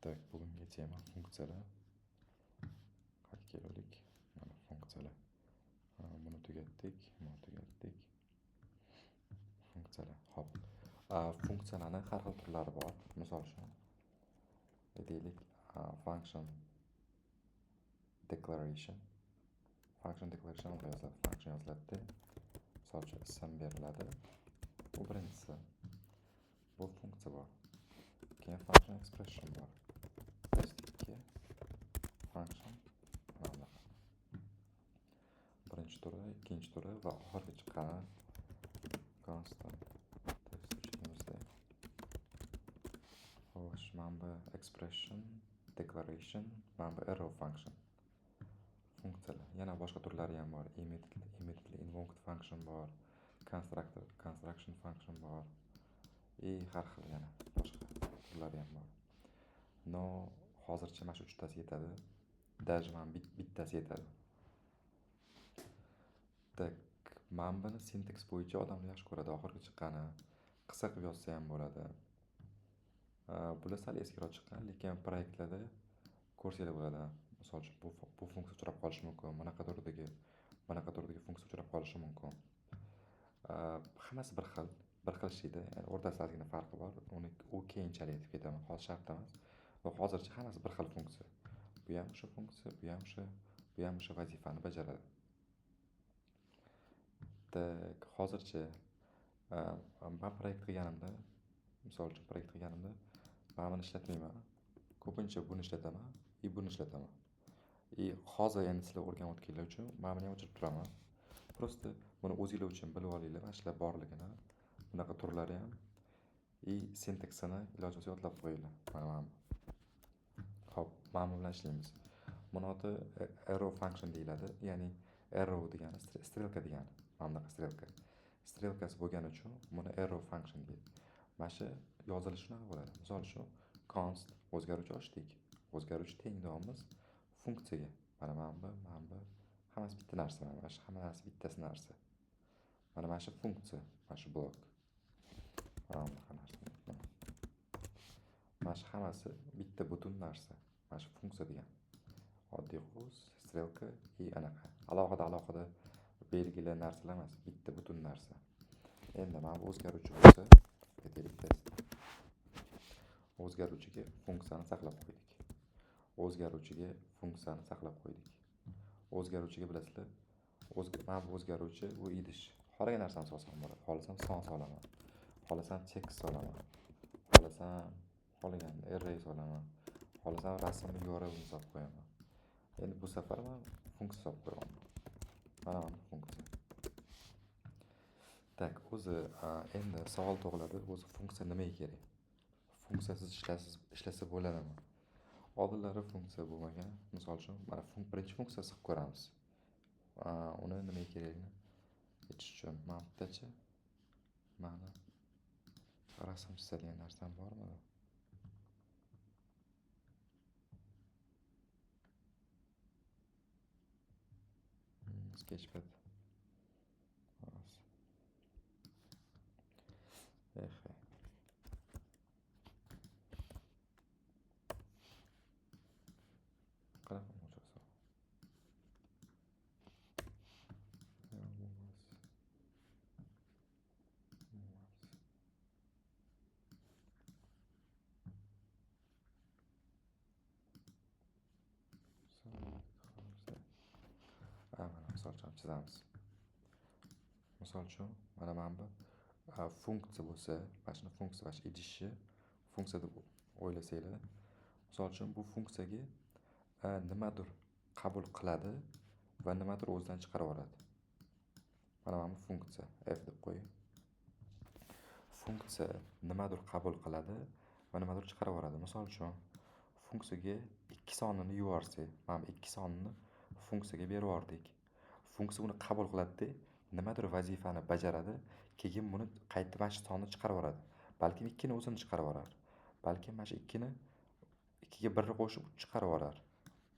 Так, bugungi tema funksiyalar. Qayerga kelaylik? Mana funksiyalar. Buni tugatdik, buni tugatdik. Funksiyalar. Xo'p. Funksiyalarni har xil turlari bor. Misol uchun, aytaylik, function declaration. Function declaration bunaqa yoziladi. Function yoziladi. Misol uchun ism beriladi. Bu birinchisi. Bu funksiya bor. Keyin function expression bor. Test 2 function mana bunaqa. Birinchi turi, ikkinchi turi va oxirgi chiqqani constant test 3 deymizda. Xo'sh, mana bu expression, declaration, mana bu arrow function. Funksiyalar. Yana boshqa turlari ham bor. Immediately invoked function bor, constructor, construction function bor. И har xil yana boshqa turlari ham bor. Но, hozircha mana shu uchtasi yetadi. Даже mana bittasi yetadi. Так, mana buni sintaks bo'yicha odamlar yaxshi ko'radi. Oxirgi chiqqani qisqa qilib yozsa ham bo'ladi. Bular sal eskiroq chiqqan, lekin proyektlarda ko'rsanglar bo'ladi. Misol uchun bu funksiya uchrab qolishi mumkin, bunaqa turdagi funksiya uchrab qolishi mumkin. Hammasi bir xil, bir xil ishlaydi. Ya'ni o'rtasida ozgina farqi bor. Uni u keyinchalik aytib ketaman, hozir shart emas. Va hozircha hammasi bir xil funksiya. Bu ham o'sha funksiya, bu ham o'sha, bu ham o'sha vazifani bajaradi. Так, hozircha men proyekt qilganimda, misol uchun proyekt qilganimda men buni ishlatmayman. Ko'pincha buni ishlataman, и buni ishlataman. И hozir endi sizlar o'rganayotganlar uchun men buni ham o'chirib turaman. Просто buni o'zinglar uchun bilib olinglar, mana shular borligini, bunaqa turlari ham и sintaksini iloji bo'lsa yodlab qo'yinglar. Mana mana bu. Xo'p, mana bu bilan ishlaymiz. Buni oti arrow function deyiladi. Ya'ni arrow degani strelka degani. Mana bunaqa strelka. Strelkasi bo'lgani uchun buni arrow function deydi. Mana shu yozilishi shunaqa bo'ladi. Misol uchun const o'zgaruvchi ochdik. O'zgaruvchi teng deyapmiz funksiyaga. Mana mana bu, mana bu hammasi bitta narsa, mana shu hamma narsa bittasi narsa. Mana mana shu funksiya, mana shu blok. Mana bunaqa narsa. Mana shu hammasi bitta butun narsa. Mana shu funksiya degan. Oddiy qo'z, strelka и anaqa. Alohida alohida belgili narsalar emas, bitta butun narsa. Endi mana bu o'zgaruvchi bo'lsa, aytaylik test. O'zgaruvchiga funksiyani saqlab qo'ydik. O'zgaruvchiga funksiyani saqlab qo'ydik. O'zgaruvchiga bilasizlar, mana bu o'zgaruvchi bu idish. Xohlagan narsani solsam bo'ladi. Xohlasam son solaman. Xohlasam tekst solaman. Xohlasam xohlagan array solaman. Xohlasam rasmni URL-ni solib qo'yaman. Endi bu safar men funksiya solib qo'yaman. Mana bu funksiya. Так, o'zi endi savol tug'iladi, o'zi funksiya nimaga kerak? Funksiyasiz ishlasa bo'ladimi? Oldinlari funksiya bo'lmagan. Misol uchun, mana birinchi funksiyasi qilib ko'ramiz. Uni nimaga kerakligini aytish uchun mana bittachi mani rasm chizadigan narsam bormi? Sketchpad. Eh. Qanaqa o'chirsa? Yo'q, bu emas. Bu emas. Mana misol uchun chizamiz. Misol uchun, mana bu funksiya bo'lsa, mana shuni funksiya, mana shu idishni funksiya deb o'ylasanglar, misol uchun bu funksiyaga nimadir qabul qiladi va nimadir o'zidan chiqarib yuboradi. Mana bu funksiya f deb qo'ying. Funksiya nimadir qabul qiladi va nimadir chiqarib yuboradi. Misol uchun, funksiyaga 2 sonini yuborsak, mana bu 2 sonini funksiyaga berib yubordik. Funksiya uni qabul qiladi-da, nimadir vazifani bajaradi, keyin buni qaytib mana shu sonni chiqarib yuboradi. Balkim 2 ni o'zini chiqarib yuborar. Balkim mana shu 2ni 2ga 1 ni qo'shib 3 chiqarib yuborar.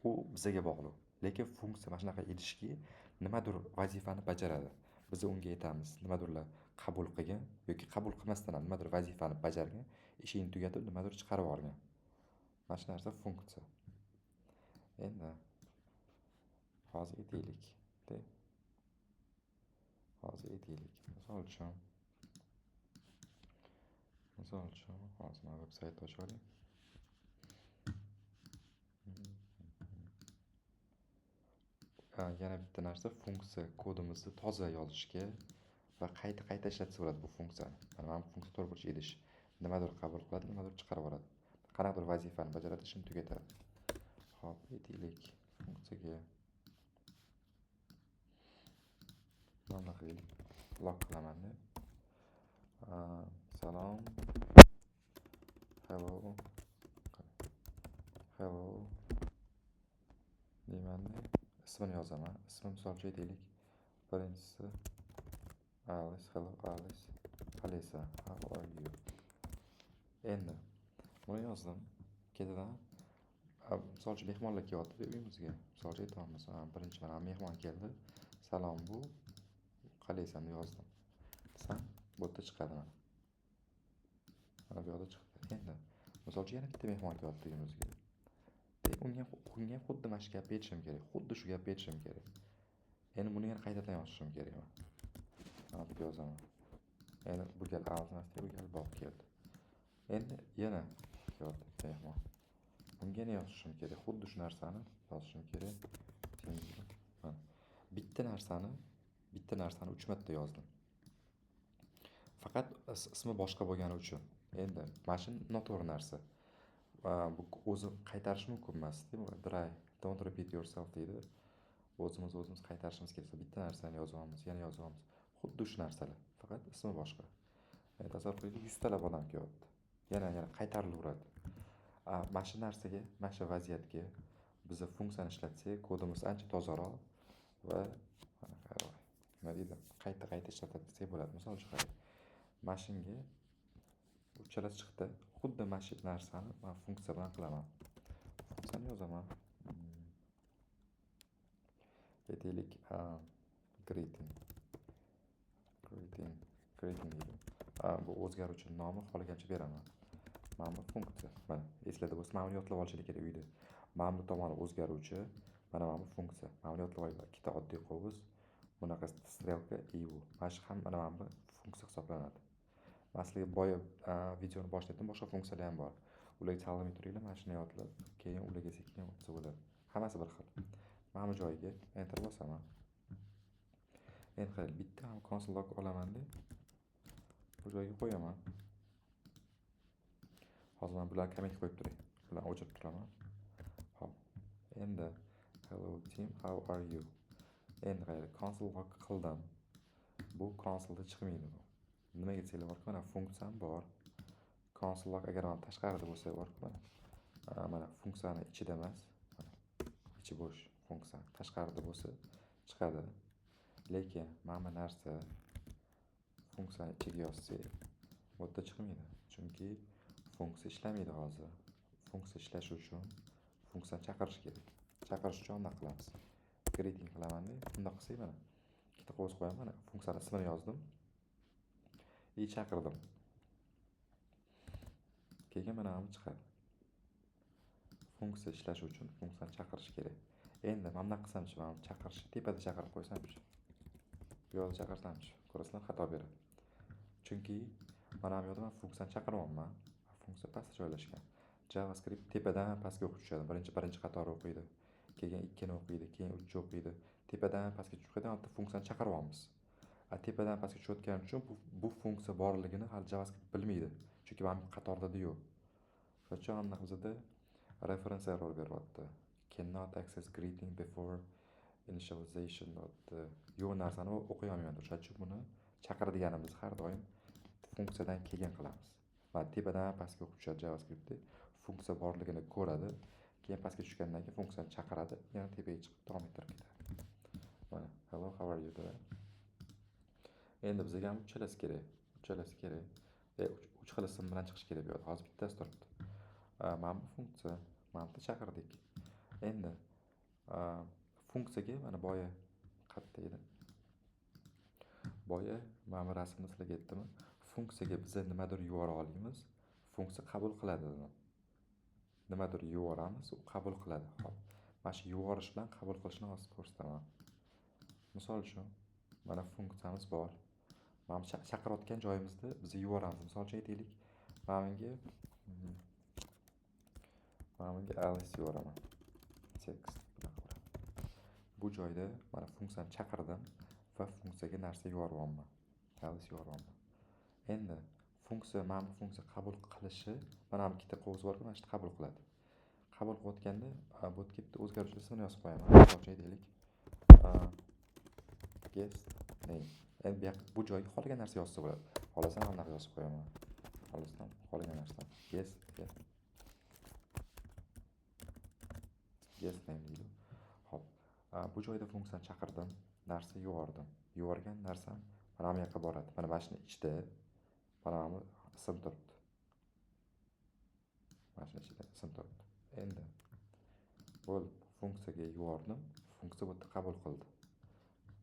U bizga bog'liq. Lekin funksiya mana shunaqa idishki, nimadir vazifani bajaradi. Biz unga aytamiz, nimadirlar qabul qilgin yoki qabul qilmasdan ham nimadir vazifani bajargin, ishingni tugatib nimadir chiqarib yuborgin. Mana shu narsa funksiya. Endi hozir aytaylik. Hozir aytaylik. Misol uchun hozir mana veb saytni ochib oling. Yana bitta narsa, funksiya kodimizni toza yozishga va qayta-qayta ishlatsa bo'ladi bu funksiyani. Mana bu funksiya to'rt burch idish. Nimadir qabul qiladi, nimadir chiqarib yuboradi. Qanaqadir vazifani bajaradi, ishini tugatadi. Xo'p, aytaylik, funksiyaga mana qilaylik. Log qilaman-da. Salom. Hello. Hello. Deyman-da. Ismini yozaman. Ismi misol uchun aytaylik. Birinchisi Alice, hello Alice. Alisa, how are you? Endi buni yozdim. Ketidan misol uchun mehmonlar kelyapti uyimizga. Misol uchun aytyapmiz, birinchi mana mehmon keldi. Salom bu. Qalaysan deb yozdim. Desam, bu yerda chiqadi mana. Mana bu yoqda chiqdi. Endi misol uchun yana bitta mehmon kelyapti uyimizga. Unga ham xuddi mana shu gapni aytishim kerak. Xuddi shu gapni aytishim kerak. Endi buni yana qaytadan yozishim kerak mana. Mana bu yozaman. Endi bu gal Alice emas, bu gal Bob keldi. Endi yana kelyapti bitta mehmon. Unga ne yozishim kerak? Xuddi shu narsani yozishim kerak. Mana bitta narsani 3 marta yozdim. Faqat ismi boshqa bo'lgani uchun. Endi mana shu noto'g'ri narsa. Bu o'zi qaytarish mumkin emas, dry, don't repeat yourself deydi. O'zimiz qaytarishimiz kerak. Bitta narsani yozyapmiz, yana yozyapmiz. Xuddi shu narsalar, faqat ismi boshqa. Tasavvur qiling, 100 talab odam kelyapti. Yana qaytarilaveradi. Mana shu narsaga, mana shu vaziyatga biz funksiyani ishlatsak, kodimiz ancha tozaroq va nima deydi, qayta-qayta ishlatsak bo'ladi. Misol uchun qarang. Mana shunga uchalasi chiqdi. Xuddi mana shu narsani men funksiya bilan qilaman. Funksiyani yozaman. Aytaylik, greeting. Greeting deydi. Bu o'zgaruvchi nomi xohlagancha beraman. Mana bu funksiya. Mana eslarda bo'lsa, mana buni yodlab olishinglar kerak uyda. Mana bu tomoni o'zgaruvchi, mana bu funksiya. Mana buni yodlab olinglar. Ikkita oddiy qog'oz, bunaqa strelka i bu. Mana shu ham mana bu funksiya hisoblanadi. Men sizlarga boya videoni boshida aytdim, boshqa funksiyalar ham bor. Ularga chalg'imay turinglar, mana shuni yodlab, keyin ularga sekin o'tsa bo'ladi. Hammasi bir xil. Mana bu joyiga enter bosaman. Endi qarang, bitta ham console log olaman-da, bu joyga qo'yaman. Hozir men bularni comment qo'yib turay. Bularni o'chirib turaman. Xo'p. Endi hello team, how are you? Endi qarang, console log qildim. Bu consoleda chiqmaydi bu. Nimaga desanglar borku, mana funksiyam bor. Console log agar mana tashqarida bo'lsa borku, mana. Mana funksiyani ichida emas, mana ichi bo'sh funksiya. Tashqarida bo'lsa chiqadi. Lekin mana bu narsa funksiyani ichiga yozsak, bu yerda chiqmaydi. Chunki funksiya ishlamaydi hozir. Funksiya ishlashi uchun funksiyani chaqirish kerak. Chaqirish uchun nima qilamiz? Greeting qilaman-da, bundoq qilsak mana ikkita qog'oz qo'yaman, mana funksiyani ismini yozdim. I chaqirdim. Keyin mana bu chiqadi. Funksiya ishlashi uchun funksiyani chaqirish kerak. Endi mana bunday qilsamchi, mana bu chaqirishni tepada chaqirib qo'ysamchi, bu yoqda chaqirsamchi, ko'rasizlar xato beradi. Chunki mana bu yoqda men funksiyani chaqiryapman. Funksiya pastda joylashgan. JavaScript tepadan pastga o'qib tushadi. Birinchi qatori o'qiydi, keyin 2ni o'qiydi, keyin 3 o'qiydi. Tepadan pastga tushib ketadi, bitta funksiyani chaqiryapmiz. Tepadan pastga tushayotgani uchun bu funksiya borligini hali JavaScript bilmaydi. Chunki mana bu qatorda yo'q. Shuning uchun aniq bizada reference error beryapti. Cannot access greeting before initialization deyapti. Yo'q narsani o'qiy olmayapti. O'shaning uchun buni chaqiradiganimiz har doim funksiyadan keyin qilamiz. Va tepadan pastga o'qib tushadi JavaScriptda. Funksiya borligini ko'radi. Keyin pastga tushgandan keyin funksiyani chaqiradi, yana tepaga chiqib davom ettirib ketadi. Mana hello, how are you dedi. Endi bizga ham uchalasi kerak. Uchalasi kerak. Uch xil ism bilan chiqish kerak bu yerda. Hozir bittasi turibdi. Mana bu funksiya, mana bu chaqirdik. Endi funksiyaga mana boya qayerda edi? Boya mana bu rasmni sizlarga aytdimmi? Funksiyaga biza nimadir yubora olamiz. Funksiya qabul qiladi dedim. Nimadir yuboramiz, u qabul qiladi. Xo'p, mana shu yuborish bilan qabul qilishni hozir ko'rsataman. Misol uchun, mana funksiyamiz bor. Mana bu chaqirayotgan joyimizda biz yuboramiz. Misol uchun aytaylik, mana bunga Alice yuboraman. Text bunaqa bo'ladi. Bu joyda mana funksiyani chaqirdim va funksiyaga narsa yuboryapman. Alice yuboryapman. Endi funksiya, mana bu funksiya qabul qilishi, mana bu ikkita qovuz bor-ku, mana shu qabul qiladi. Qabul qilayotganda bu yerga bitta o'zgaruvchi ismini yozib qo'yaman. Misol uchun aytaylik, guest name. Endi bu yoqqa, bu joyga xohlagan narsa yozsa bo'ladi. Xohlasam mana bunaqa yozib qo'yaman. Xohlasam xohlagan narsam. Guest name deydi. Xo'p, bu joyda funksiyani chaqirdim, narsa yubordim. Yuborgan narsam mana bu yoqqa boradi. Mana shuni ichida mana bu ism turibdi. Mana shuni ichida ism turibdi. Endi bo'ldi, funksiyaga yubordim. Funksiya bu yerda qabul qildi.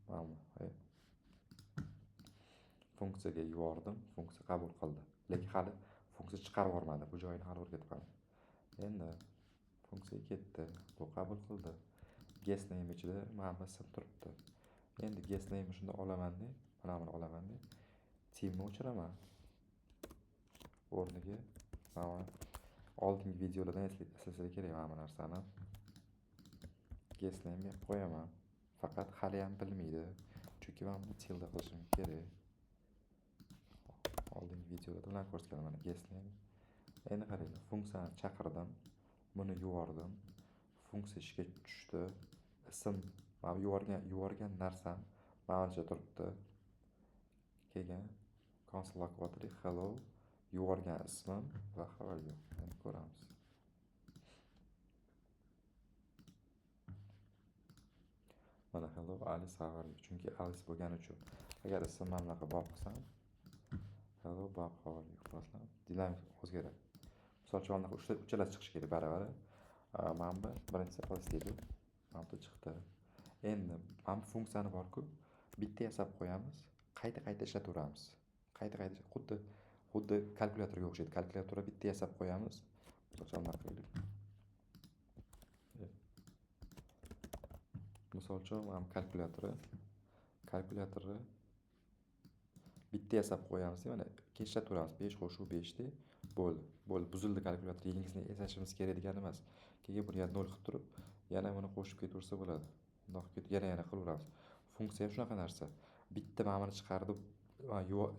Mana bu, funksiyaga yubordim, funksiya qabul qildi. Lekin hali funksiya chiqarib yubormadi. Bu joyini hali o'rgatib. Endi funksiya ketdi, bu qabul qildi. Guest name ichida mana bu ism turibdi. Endi guest name shunda olaman-da, mana buni olaman-da, teamni o'chiraman. O'rniga mana oldingi videolardan eslasangiz kerak mana bu narsani. Guest name qo'yaman. Faqat hali ham bilmaydi. Chunki men buni tilda qilishim kerak. Oldingi videolarda ular ko'rsatgan mana guest name. Endi qaranglar, funksiyani chaqirdim, buni yubordim. Funksiya ishga tushdi. Ism, mana bu yuborgan narsam mana bu yerda turibdi. Keyin console log o'tirdik, hello, yuborgan ismim va how are you. Endi ko'ramiz. Mana hello Alice, how are you? Chunki Alice bo'lgani uchun. Agar ism mana bunaqa Bob qilsam, hello Bob, how are you qilsam, dinamik o'zgaradi. Misol uchun, mana bunaqa uchalasi chiqishi kerak baravari. Mana bu birinchisi Alice deydi. Mana bu chiqdi. Endi mana bu funksiyani bor-ku, bitta yasab qo'yamiz, qayta-qayta ishlataveramiz. Qayta-qayta, xuddi kalkulyatorga o'xshaydi. Kalkulyatorga bitta yasab qo'yamiz. Misol uchun, bunaqa qilaylik. Misol uchun, mana bu kalkulyatorni bitta yasab qo'yamiz, mana keyin ishlataveramiz. 5 qo'shib 5 de bo'ldi. Bo'ldi, buzildi kalkulyator. Yangisini yasashimiz kerak degani emas. Keyin buni yana 0 qilib turib, yana buni qo'shib ketaversa bo'ladi. Bundoq ketib yana yana qilaveramiz. Funksiya ham shunaqa narsa. Bitta mana buni chiqarib,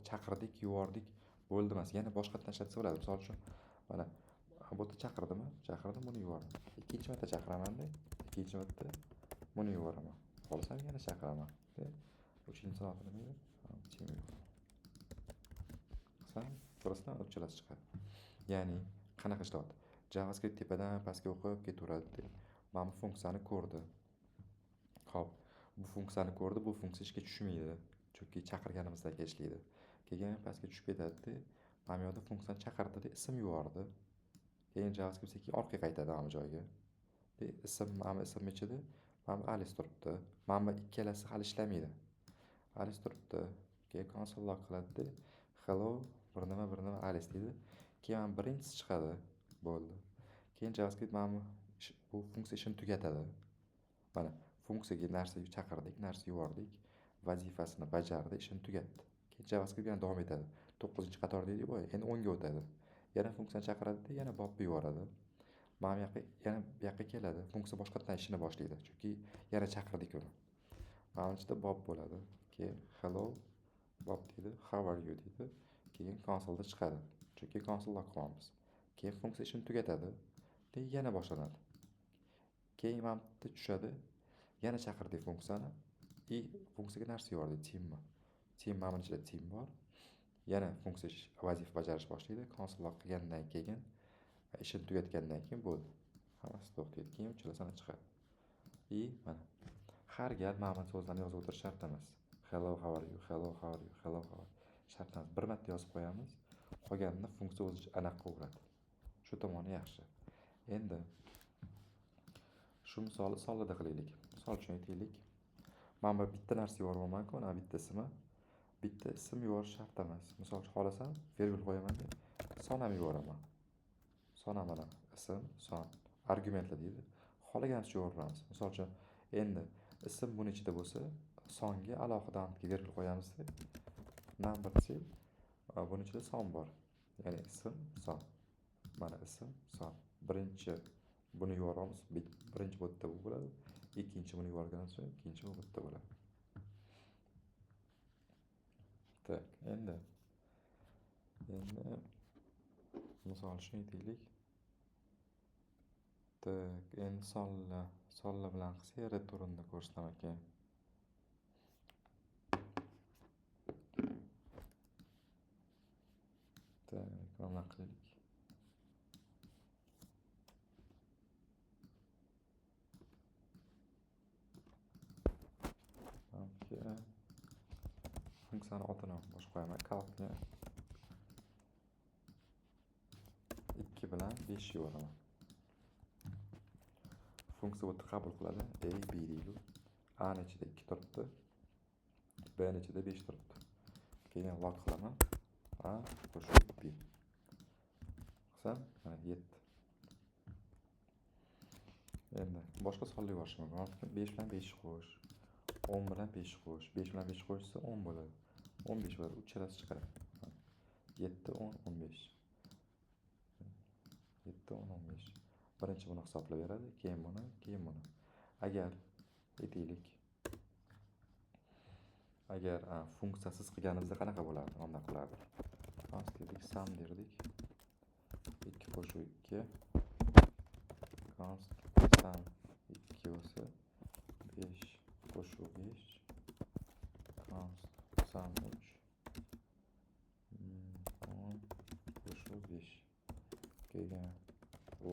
chaqirdik, yubordik, bo'ldi emas. Yana boshqatdan ishlatsa bo'ladi. Misol uchun, mana bu yerda chaqirdimmi? Chaqirdim, buni yubordim. Ikkinchi marta chaqiraman-da, ikkinchi marta buni yuboraman. Xohlasam yana chaqiraman. Uchinchi soat nima edi? Qilsam, ko'rasizlar, uchalasi chiqadi. Ya'ni qanaqa ishlayapti? JavaScript tepadan pastga o'qib ketaveradi. Mana bu funksiyani ko'rdi. Xo'p, bu funksiyani ko'rdi, bu funksiya ishga tushmaydi. Chunki chaqirganimizdan keyin ishlaydi. Keyin pastga tushib ketadi. Mana bu yerda funksiyani chaqirdi, ism yubordi. Keyin JavaScript sekin orqaga qaytadi mana bu joyga. Ism, mana bu ism ichida mana bu Alice turibdi. Mana bu ikkalasi hali ishlamaydi. Alice turibdi. Keyin console log qiladi. Hello, bir nima, bir nima Alice deydi. Keyin mana birinchisi chiqadi. Bo'ldi. Keyin JavaScript mana bu funksiya ishini tugatadi. Mana funksiyaga narsa chaqirdik, narsa yubordik, vazifasini bajardi, ishini tugatdi. Keyin JavaScript yana davom etadi. 9-qator deydi, voy, endi 10 ga o'tadi. Yana funksiyani chaqiradi, yana Bobni yuboradi. Mana bu yoqqa, yana bu yoqqa keladi. Funksiya boshqatdan ishini boshlaydi. Chunki yana chaqirdik uni. Mana bu ichida Bob bo'ladi. Keyin hello Bob deydi, how are you deydi. Keyin konsolda chiqadi. Chunki konsol log qilamiz. Keyin funksiya ishini tugatadi. Keyin yana boshlanadi. Keyin mana bu yerda tushadi. Yana chaqirdik funksiyani. I funksiyaga narsa yubordik, teamni. Team mana buni ichida team bor. Yana funksiya vazifa bajarish boshlaydi. Konsol log qilgandan keyin, ishini tugatgandan keyin bo'ldi. Hammasi to'xtaydi. Keyin uchalasini chiqadi. I mana har gal mana bu so'zlarni yozib o'tirish shart emas. Hello, how are you? Hello, how are you? Hello, how are you? Shart emas. Bir marta yozib qo'yamiz. Qolganini funksiya o'zi anaqa qilaveradi. Shu tomoni yaxshi. Endi shu misolni sonlarda qilaylik. Misol uchun aytaylik. Mana bu bitta narsa yuboryapman-ku, mana bitta ismi. Bitta ism yuborish shart emas. Misol uchun xohlasam vergul qo'yaman-da, son ham yuboraman. Son ham mana ism, son, argumentlar deydi. Xohlaganimizcha yuboramiz. Misol uchun, endi ism buni ichida bo'lsa, songa alohida vergul qo'yamizda. Number desak, buni ichida son bor. Ya'ni ism, son. Mana ism, son. Birinchi buni yuboramiz, birinchi bu yerda bu bo'ladi. Ikkinchi buni yuborgandan so'ng ikkinchi bu yerda bo'ladi. Tak, endi misol uchun aytaylik. Tak, endi sonlar bilan qilsak returnni ko'rsataman keyin. Tak, mana qilaylik. Funksiyani otini boshqa qo'yaman. Calcni 2 bilan 5 yuboraman. Funksiya bu yerda qabul qiladi. A, B deydi. A ni ichida 2 turibdi. B ni ichida 5 turibdi. Keyin log qilaman. A qo'shib B. Qilsam, mana 7. Endi boshqa sonlar yuborishim mumkin. 5 bilan 5 qo'sh. 10 bilan 5 qo'sh. 5 bilan 5 qo'shsa 10 bo'ladi. 15 bo'ladi. Uchalasi chiqadi. 7, 10, 15. 7, 10, 15. Birinchi buni hisoblab beradi, keyin buni, keyin buni. Agar aytaylik, agar funksiyasiz qilganimizda qanaqa bo'lardi? Bunday qilardik. Const dedik, sum derdik. 2 qo'shib 2. Const sum 2 bo'lsa 5 qo'shib 5. Const sum 3. 10 qo'shib 5. Keyin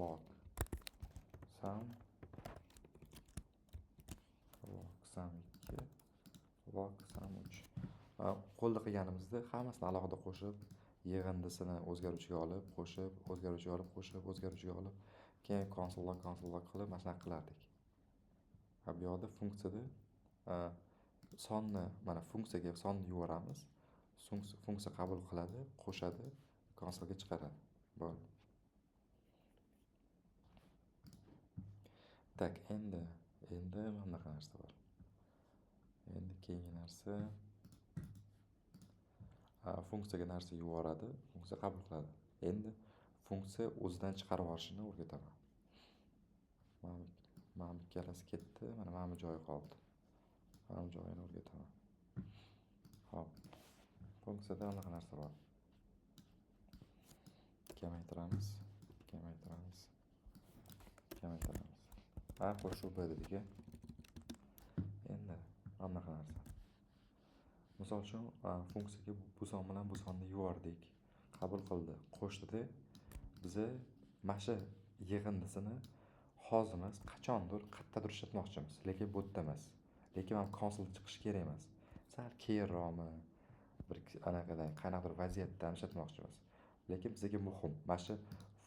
log sum, log sum 2, log sum 3. Qo'lda qilganimizda hammasini alohida qo'shib, yig'indisini o'zgaruvchiga olib, qo'shib, o'zgaruvchiga olib, qo'shib, o'zgaruvchiga olib, keyin console log, console log qilib mana shunaqa qilardik. Bu yoqda funksiyada sonni, mana funksiyaga sonni yuboramiz. Funksiya qabul qiladi, qo'shadi, konsolga chiqaradi. Bo'ldi. Tak, endi mana bunaqa narsa bor. Endi keyingi narsa funksiyaga narsa yuboradi, funksiya qabul qiladi. Endi funksiya o'zidan chiqarib yuborishini o'rgataman. Mana bu ikkalasi ketdi, mana bu joyi qoldi. Mana bu joyini o'rgataman. Xo'p. Funksiyada anaqa narsa bor. Kamaytiramiz, kamaytiramiz, kamaytiramiz. A qo'shib B dedik. Endi mana bunaqa narsa. Misol uchun, funksiyaga bu son bilan bu sonni yubordik, qabul qildi, qo'shdida biza mana shu yig'indisini hozir emas, qachondir, qayerdadir ishlatmoqchimiz, lekin bu yerda emas. Lekin mana konsol chiqishi kerak emas. Sal keyinroqmi, bir anaqadan qanaqadir vaziyatdan ishlatmoqchimiz. Lekin bizga muhim, mana shu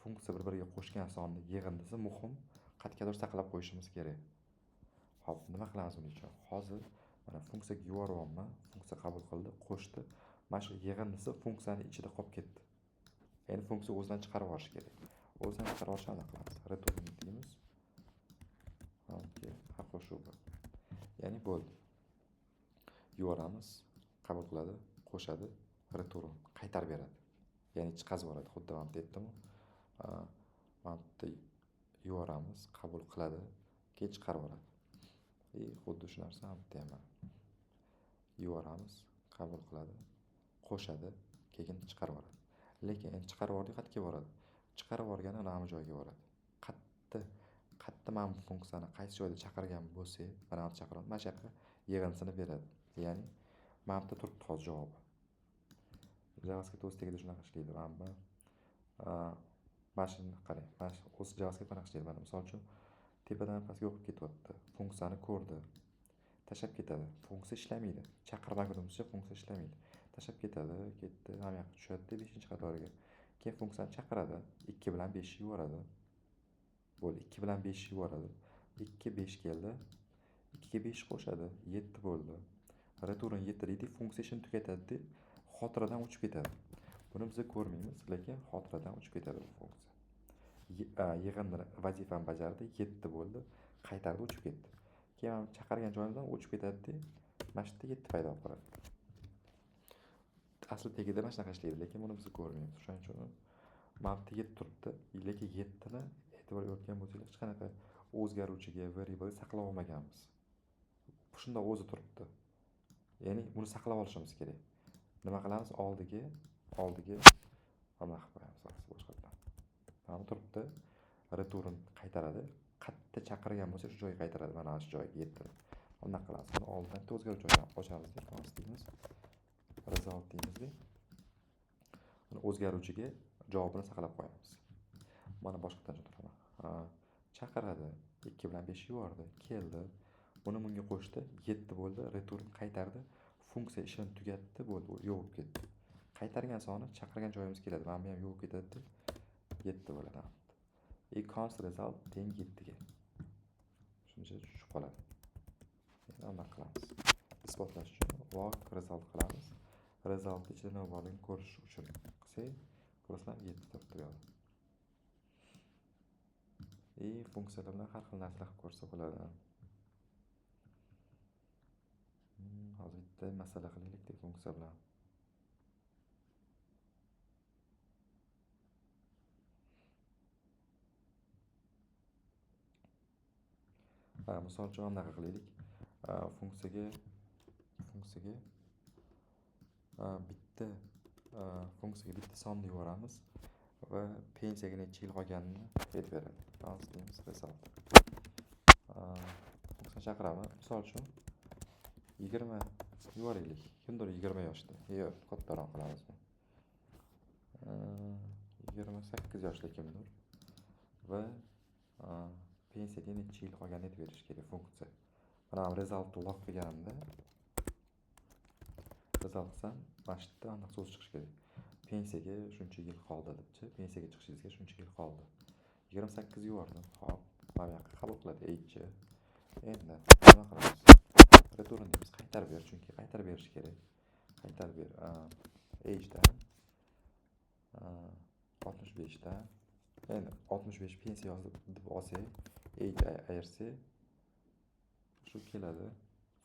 funksiya bir-biriga qo'shgan sonni yig'indisi muhim, qayergadir saqlab qo'yishimiz kerak. Xo'p, nima qilamiz buning uchun? Hozir mana funksiyaga yuboryapman, funksiya qabul qildi, qo'shdi. Mana shu yig'indisi funksiyani ichida qolib ketdi. Endi funksiya o'zidan chiqarib yuborish kerak. O'zidan chiqarib yuborishni qanday qilamiz? Return deymiz. Okey, ha qo'shuv. Ya'ni bo'ldi. Yuboramiz, qabul qiladi, qo'shadi, return qaytarib beradi. Ya'ni chiqazib yuboradi. Xuddi mana bu yerda aytdim-ku. Mana bu yerda yuboramiz, qabul qiladi, keyin chiqarib yuboradi. Xuddi shu narsa ham bitta ham. Yuboramiz, qabul qiladi, qo'shadi, keyin chiqarib yuboradi. Lekin endi chiqarib yubordik, qayerga boradi? Chiqarib yuborgani mana bu joyga boradi. Qatta mana bu funksiyani qaysi joyda chaqirgan bo'lsak, mana bu chaqirib, mana shu yoqqa yig'indisini beradi. Ya'ni mana bu yerda turibdi hozir javobi. JavaScript o'z tagida shunaqa ishlaydi. Mana bu mana shuni qarang, mana shu o'z JavaScript qanaqa ishlaydi. Mana misol uchun tepadan pastga o'qib ketyapti. Funksiyani ko'rdi. Tashlab ketadi. Funksiya ishlamaydi. Chaqirmagunimizcha funksiya ishlamaydi. Tashlab ketadi, ketdi, hamma yoqqa tushadi 5-qatoriga. Keyin funksiyani chaqiradi. 2 bilan 5 yuboradi. Bo'ldi, 2 bilan 5 yuboradi. 2 5 keldi. 2 ga 5 qo'shadi, 7 bo'ldi. Return 7 deydi, funksiya ishini tugatadi, xotiradan o'chib ketadi. Buni biz ko'rmaymiz, lekin xotiradan o'chib ketadi bu funksiya. Yig'indini vazifani bajardi, 7 bo'ldi, qaytardi, o'chib ketdi. Keyin mana chaqirgan joyimizdan o'chib ketadi-da, mana shu yerda 7 paydo bo'lib qoladi. Asli tagida mana shunaqa ishlaydi, lekin buni biz ko'rmaymiz. O'shaning uchun mana bu yerda 7 turibdi, lekin 7 ni e'tibor bergan bo'lsangiz hech qanaqa o'zgaruvchiga, variable saqlab olmaganmiz. Shunda o'zi turibdi. Ya'ni buni saqlab olishimiz kerak. Nima qilamiz? Oldiga mana qilib qo'yamiz, boshqatdan. Mana turibdi, return qaytaradi. Qayerda chaqirgan bo'lsa shu joyga qaytaradi, mana shu joyga 7. Undan qilamiz. Buni oldidan bitta o'zgaruvchi ochamiz, const deymiz. Result deymiz. Buni o'zgaruvchiga javobini saqlab qo'yamiz. Mana boshqatdan tushuntiraman. Chaqiradi, 2 bilan 5 yubordi, keldi. Buni bunga qo'shdi, 7 bo'ldi, return qaytardi. Funksiya ishini tugatdi, bo'ldi, yo'q bo'lib ketdi. Qaytargan soni chaqirgan joyimiz keladi. Mana bu ham yo'q ketadi, 7 bo'ladi. E const result teng 7 ga. Shuncha tushib qoladi. Endi nima qilamiz? Isbotlash uchun log result qilamiz. Result ichida nima borligini ko'rish uchun qilsak, ko'rasizlar 7 turibdi bu yoqda. E funksiyalar bilan har xil narsalar qilib ko'rsa bo'ladi. Hozir bitta masala qilaylik funksiya bilan. Misol uchun bunaqa qilaylik. Funksiyaga bitta funksiyaga bitta sonni yuboramiz va pensiyaga necha yil qolganini aytib beradi. Const deymiz result. Funksiyani chaqiraman. Misol uchun 20 yuboraylik. Kimdir 20 yoshda. Yo'q, kattaroq qilamiz. 28 yoshli kimdir va pensiyaga necha yil qolganini aytib berish kerak funksiya. Mana resultni log qilganimda result qilsam, mana shu yerda aniq so'z chiqishi kerak. Pensiyaga shuncha yil qoldi debchi, pensiyaga chiqishingizga shuncha yil qoldi. 28 yubordim. Xo'p, mana bu yoqqa qabul qiladi age. Endi nima qilamiz? Return deymiz, qaytarib ber, chunki qaytarib berish kerak. Qaytarib ber. Age'dan 65 dan endi 65 pensiya yozib deb olsak, age ayirsak shu keladi.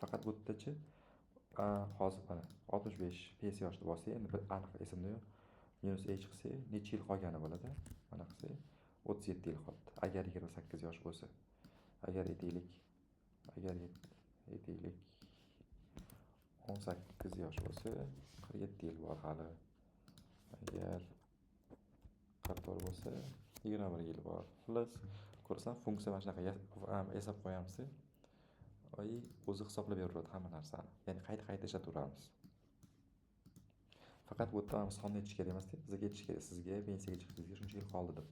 Faqat bu yerdachi hozir mana 65 pensiya yoshi deb olsak, endi bir aniq esimda yo'q. Minus age qilsak, necha yil qolgani bo'ladi? Mana qilsak 37 yil qoldi. Agar 28 yosh bo'lsa, agar aytaylik 18 yosh bo'lsa, 47 yil bor hali. Agar 44 bo'lsa, 21 yil bor. Xullas, ko'rsan funksiya mana shunaqa yasab qo'yamiz. O'zi hisoblab beraveradi hamma narsani. Ya'ni qayta-qayta ishlataveramiz. Faqat bu yerda sonni aytish kerak emas, bizga aytish kerak, sizga pensiyaga chiqishingizga shuncha yil qoldi deb.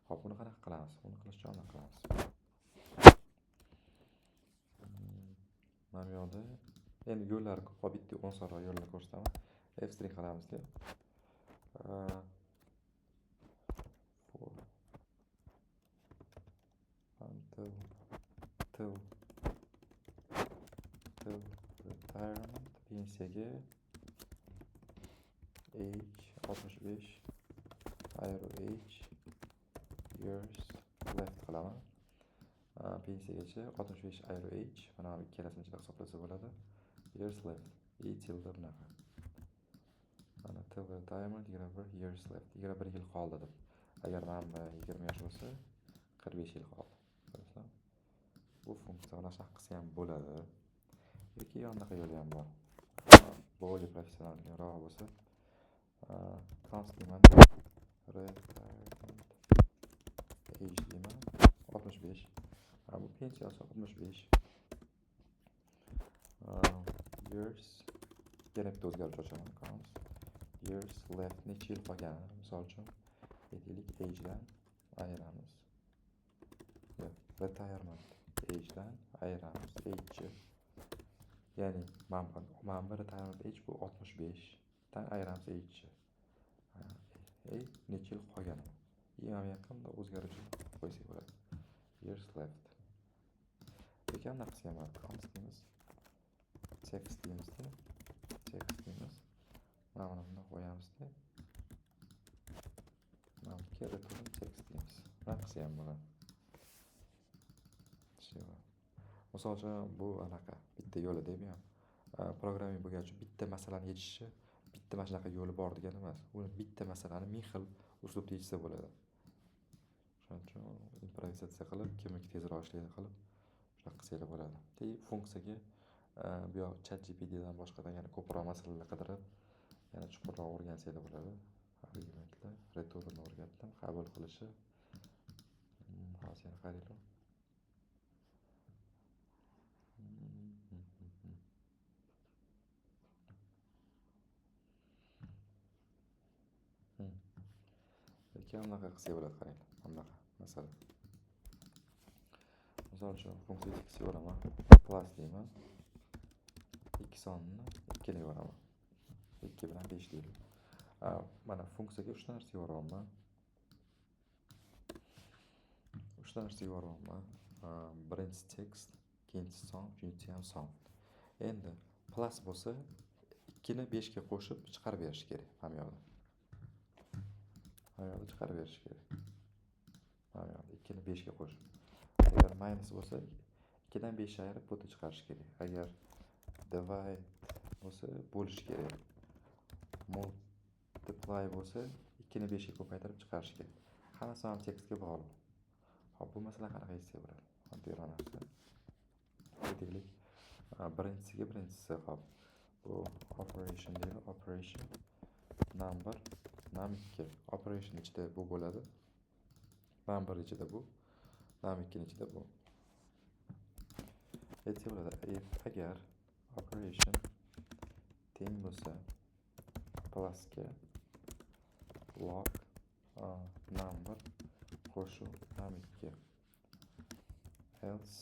Xo'p, buni qanaqa qilamiz? Buni qilish uchun nima qilamiz? Mana bu yoqda endi yo'llar ko'p, bitta osonroq yo'llar ko'rsataman. F string qilamiz deb. For until till retirement pensiyaga age 65 ayru age years left qilaman. Pensiyagacha 65 ayru age, mana bu ikkalasini ichida hisoblasa bo'ladi. Years left, e tilda bunaqa. Mana till retirement 21 years left, 21 yil qoldi deb. Agar mana bu 20 yosh bo'lsa, 45 yil qoldi. Ko'rasizmi? Bu funksiya mana shunaqa qilsa ham bo'ladi. Yoki yonaqa yo'li ham bor. Более professionalroq bo'lsa, const deyman, retirement age deyman, 65. Bu pensiya yoshi 65. Years yana bitta o'zgaruvchi ochaman, const years left necha yil qolgani, misol uchun aytaylik age'dan ayiramiz. Yo'q, retirement age'dan ayiramiz age. Ya'ni mana bu retirement age bu 65 dan ayiramiz age. Necha yil qolgani. Mana bu yoqqa bunday o'zgaruvchi qo'ysak bo'ladi. Years left. Lekin bunaqa qilsa ham bo'ladi. Const deymiz. Text deymiz-da. Text deymiz. Mana buni bunday qo'yamiz-da. Mana bu yerga return text deymiz. Bunaqa qilsa ham bo'ladi. Misol uchun bu anaqa bitta yo'li deb ham programming bo'lgani uchun bitta masalani yechishi bitta mana shunaqa yo'li bor degani emas. Uni bitta masalani ming xil uslubda yechsa bo'ladi. Shuning uchun improvizatsiya qilib, kimniki tezroq ishlaydi qilib, shunaqa qilsanglar bo'ladi. Funksiyaga bu yoq ChatGPTdan boshqadan yana ko'proq masalalar qidirib, yana chuqurroq o'rgansanglar bo'ladi. Argumentlar, returnni o'rgatdim, qabul qilishi. Hozir yana qaranglar. Yoki bunaqa qilsak bo'ladi, qaranglar. Bunaqa masalan. Misol uchun funksiya x yo'raman, plus deyman. 2 sonini 2 ni yo'raman. 2 bilan 5 deylik. Mana funksiyaga 3 ta narsa yo'ryapman. 3 ta narsa yo'ryapman. Birinchisi tekst, ikkinchisi son, uchinchisi ham son. Endi plus bo'lsa 2 ni 5 ga qo'shib chiqarib berish kerak hamma yoqda. Hamma yoqda chiqarib berish kerak. Hamma yoqda 2 ni 5 ga qo'shib. Agar minus bo'lsa 2 dan 5 ayirib bu yerda chiqarish kerak. Agar divide bo'lsa bo'lish kerak. Multiply bo'lsa 2 ni 5 ga ko'paytirib chiqarish kerak. Hammasi ham tekstga bog'liq. Xo'p, bu masala qanaqa yechsak bo'ladi? Oddiyroq narsa. Aytaylik, birinchisiga birinchisi, xo'p, bu operation deydi, operation number num2. Operation ichida bu bo'ladi. Number ichida bu, num2 ichida bu. Aytsak bo'ladi, if agar operation teng bo'lsa plusga log number qo'shuv num2, else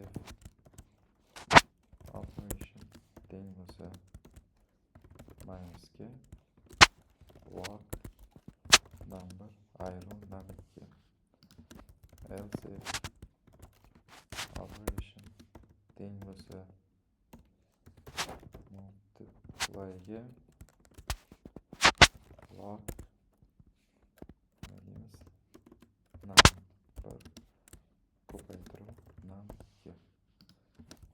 if operation teng bo'lsa minusga log number ayirib num2, else if operation teng bo'lsa multiplyga log nima deymiz, number ko'paytirib num2.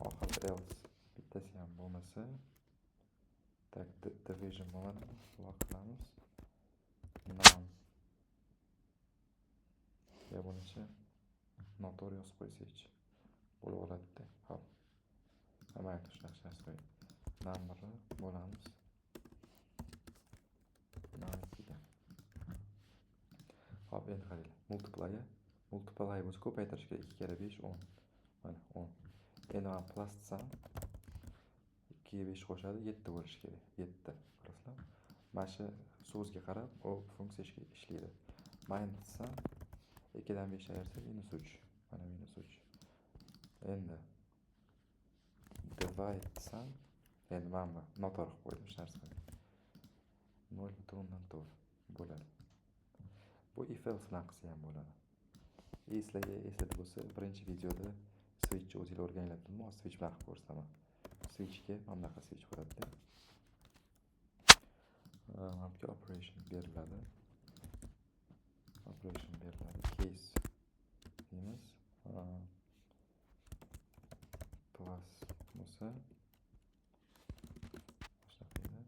Oxirida else bittasi ham bo'lmasa, tak division bo'lmadi, log qilamiz num. Ya bunichi noto'g'ri yozib qo'ysakchi bo'lib oladi-da. Xo'p. Mayli, shunaqa narsa qo'ying. Numberni bo'lamiz num2ga. Xo'p, endi qaranglar. Multiply bo'lsa ko'paytirish kerak. 2 kara 5 10. Mana 10. Endi men plus desam 2 ga 5 qo'shadi, 7 bo'lishi kerak. 7. Ko'rasizlar? Mana shu so'zga qarab u funksiya ishlaydi. Minus desam 2 dan 5 ayirsa -3. Mana -3. Endi divide desam, endi mana bu noto'g'ri qilib qo'ydim shu narsani. 0.4 bo'ladi. Bu if else bilan qilsa ham bo'ladi. Sizlarga eslatib bo'lsa, birinchi videoda switchni o'zinglar o'rganinglar dedim, hozir switch bilan qilib ko'rsataman. Switchga mana bunaqa switch bo'ladi-da. Mana bu operation beriladi. Operation beriladi. Case deymiz. Plus bo'lsa shunaqa edi.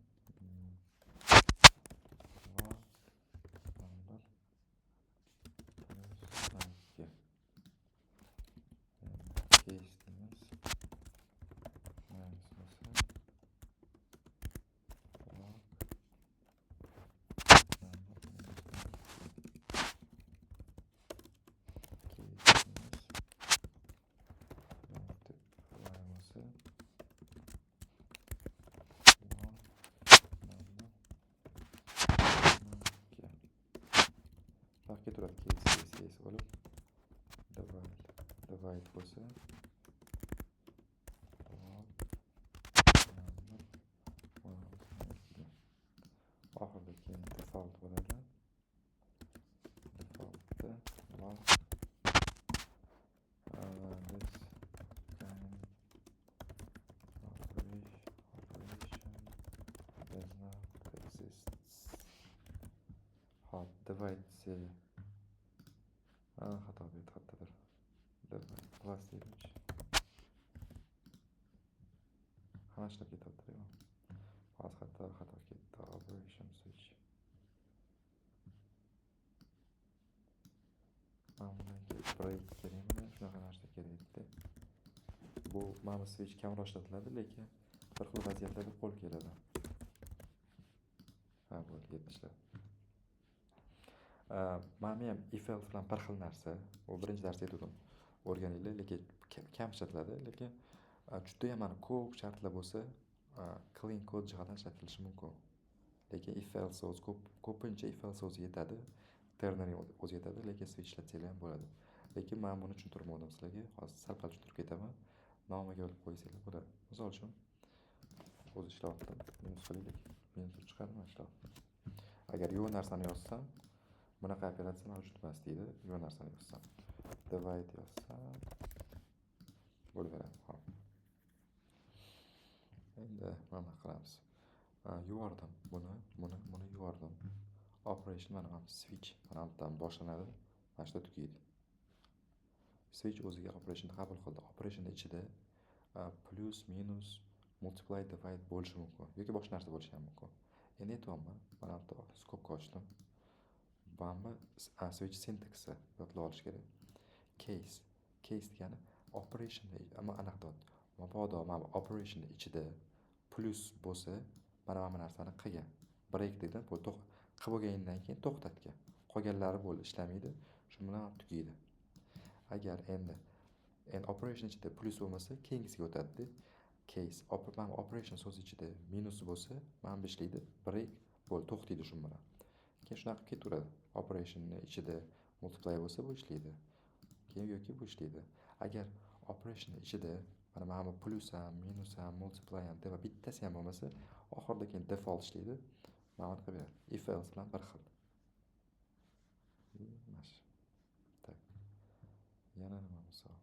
Log number plus 2. Case deymiz. Minus bo'lsa log number minus 2. Case deymiz. Multiply bo'lsa log number 2. Shunaqa ketaveradi, case case case bo'lib divide bo'lsa log number 2. Oxirida keyin default bo'ladi. Defaultda log this kind operation does not exist. Hop, divide desak Xato berdi qayerdadir. Divide plus deylikchi. Hamma ishlab ketyapti. Hozir xato ketdi. Operation switch. Mana bundan keyin break kerakmi? Shunaqa narsa kerak edi. Bu mana switch kamroq ishlatiladi, lekin bir xil vaziyatlarda qo'l keladi. Ha, bo'ldi, yetti ishladi. Mana bu ham if else bilan bir xil narsa. U birinchi darsda aytgandim. O'rganinglar, lekin kam ishlatiladi, lekin juda ham mana ko'p shartlar bo'lsa, clean code jihatdan ishlatilishi mumkin. Lekin if else o'zi ko'pincha if else o'zi yetadi, ternary o'zi yetadi, lekin switch ishlatsanglar ham bo'ladi. Lekin men buni tushuntirmadim sizlarga. Hozir sal-pal tushuntirib ketaman. Nomiga olib qo'ysanglar bo'ladi. Misol uchun o'zi ishlayapti. Minus qilaylik. Minus chiqadimi ishlayapti. Agar yo'q narsani yozsam, bunaqa operatsiya mavjud emas deydi. Yo'q narsani yozsam. Divide yozsam bo'laveradi. Hop. Endi mana qilamiz. Yubordim buni, buni, buni yubordim. Operation mana switch mana bu yerdan boshlanadi, mana shu yerda tugaydi. Switch o'ziga operationni qabul qildi. Operationni ichida plus, minus, multiply, divide bo'lishi mumkin yoki boshqa narsa bo'lishi ham mumkin. Endi aytyapman, mana bu yerda skobka ochdim. Mana bu switch sintaksi yodlab olish kerak. Case, case degani operationni anaqa deyapti. Mabodo mana bu operationni ichida plus bo'lsa, mana bu narsani qilgan. Break dedim, bu qilib bo'lgandan keyin to'xtatgan. Qolganlari bo'ldi, ishlamaydi. Shu bilan tugaydi. Agar endi operation ichida plus bo'lmasa, keyingisiga o'tadi-da. Case, mana operation so'zi ichida minus bo'lsa, mana bu ishlaydi, break bo'ldi, to'xtaydi shu bilan. Keyin shunaqa qilib ketaveradi. Operationni ichida multiply bo'lsa, bu ishlaydi. Keyin yoki bu ishlaydi. Agar operationni ichida mana bu plus ham, minus ham, multiply ham deb bittasi ham bo'lmasa, oxirida keyin default ishlaydi. Mana buni qilib beradi. If else bilan bir xil. Mana shu. Tak. Yana nima misol?